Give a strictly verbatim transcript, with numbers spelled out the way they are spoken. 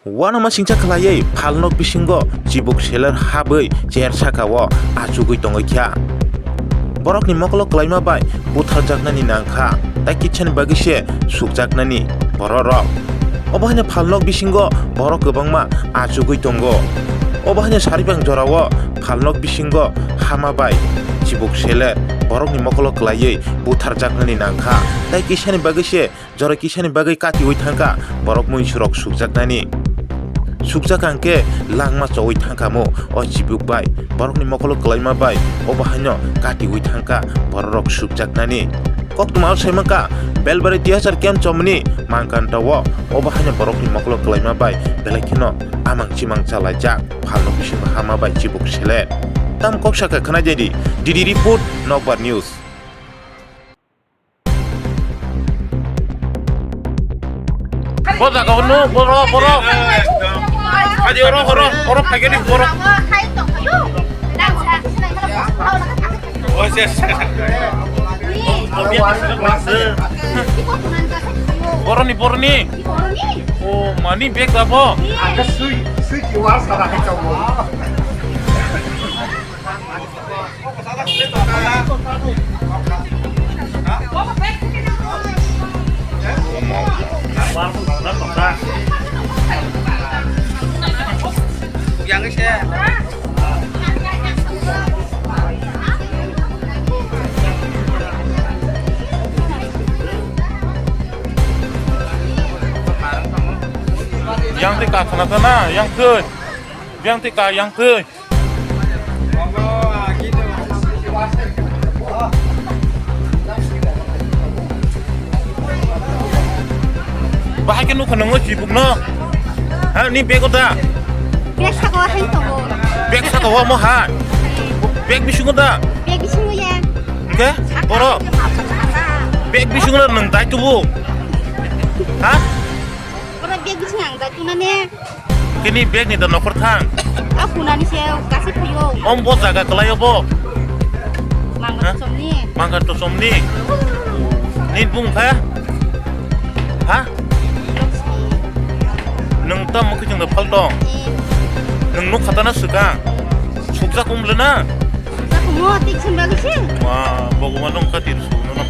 Uanama singcha khlaiwi phalnok bisingo chibuk seler habwi cher saka-o achugwi tongwi kha. Borokni mokolo kwlaima bai butharjaknani nangkha, tei kitsani bagwi se sukjaknani bororok. Obo haino phalnok bisingo borok kwbangma achugwi tongo. Obo haino saribang jorao phalnok bisingo hama bai chibuk seler borokni mokolo kwlaiwi butharjaknani nangkha, tei kisani bagwi se Jora kisani bagwi katiwi thangkha borok muisurok sukjaknani. Sukjak hwnkhe langma chowi thangkha mo o chibuk bai, borokni mokolo kwlaima bai obo haino katiwi thangkha bororok sukjaknani. Koktwma o saimankha Belbari Tiyachar camp chomni mangkantao obo haino borokni mokolo kwlaima bai belai kheno amang chimang chalaijak phalnok bisingo hama bai chibuk seler. Tam kok saka khwnai jadi, D D report, Nokbar News. Bo jaga o no, boro, boro. Adi oro, oro, oro phagedi, boro. Boroni, boroni. O mani bag dabo. Yang twi ka khna khna, yang twi. Yang twi ka, yang twi. Bahai khe nukha nwngo chibukno. Ha, ni bego da? Bag saka o hai tongo. Bag saka o mo ha? Bag bisingo da? Bag bisingo ya. Ke? Saka boro? Saka, saka. Bag bisingo nwng dai tubu? Ha? Oro bag bisingo ang dai tunani. Kini bag ni da nokhor thang. A kunani se kasi phuyo. Om bo jaga kwlai obo. Mangga ha? Tosom ni. Mangga tosom ni. Ni bung kha? Ha? Loksmi. Nwng tam mukhi jeng da phal tong. Ni. Nwng nuk khata na swkang. Sukjak um le na. Sukjak um o tik sin bagwi se. Wa, Bhagwan nwng kha tir su no.